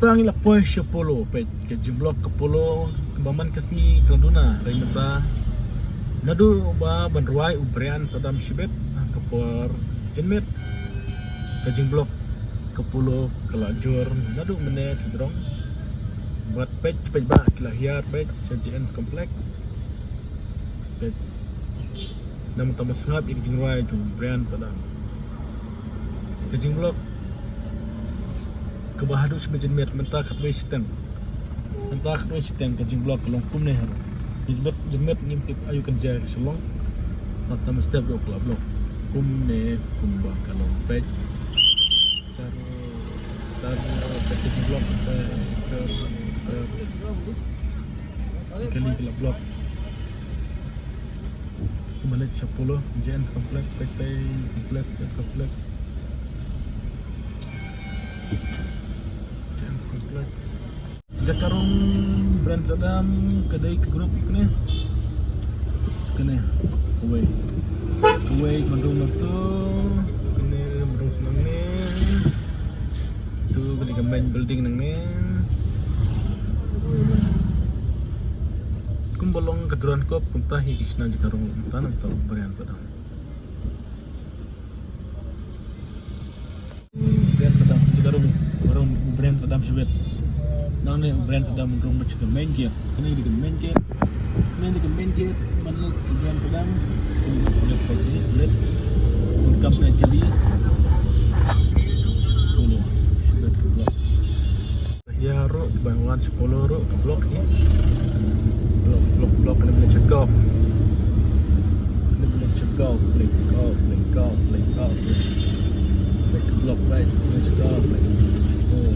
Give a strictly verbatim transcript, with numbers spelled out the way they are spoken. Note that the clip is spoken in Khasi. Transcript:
Ngi la poi sha Polo, peit ka jingblok ka Polo, kaba man ka sngi ka la duna, peit mynta. Naduh ba ban rwai u Brian Saddam shibit, ha ka por janmiet. Ka jingblok ka Polo ka la jur, naduh mynne sha jrong. Bad peit, peit ba, ki la hiar, peit, sha G N Complex. Peit. Namar tang ba sngap ïa ka jingrwai jong u Brian Saddam. Ka jingblok kaba haduh shibit janmiet mynta khatwei shiteng. Mynta khatwei shiteng ka jingblok ka long kumne haduh. Janmiet, janmiet ngim tip aïu kan jia ka shalong. Namar tang ba step ïoh ka la blok. Kumne kumba ka long peit. Tar, tar, peit ka jingblok, peit, peit, peit. Kali ka la blok. Kumba leit sha Polo, G N Complex, peit, peit, Complex, Complex. G N Complex. Jaka rung Brian Saddam, ka dei ka group ïa kane. Kane, kawei. Kawei, ka rung na to, kane, ka rung sha nangne. To, kane ka main building nangne. Kumba long ka Duran Cup, kumta hi ki shna jaka rung, kumta nangta u Brian Saddam. Brian Saddam, jaka rung, ka rung u Brian Saddam shibit. Nangne u Brian Saddam rung bad ka main gate. Kane ka main gate. Kane ka main gate, man leit u Brian Saddam. Leit, leit, leit. Kam na kali. Polo. Shibit ka blok. Ïa ruh, ban wan sha Polo ruh, ka blok hi. Blok, blok, blok, kane ba leit sha golf. Kane ba leit sha golf, leit golf, leit golf, leit golf. Leit ka blok, right, leit sha golf, leit. Oh.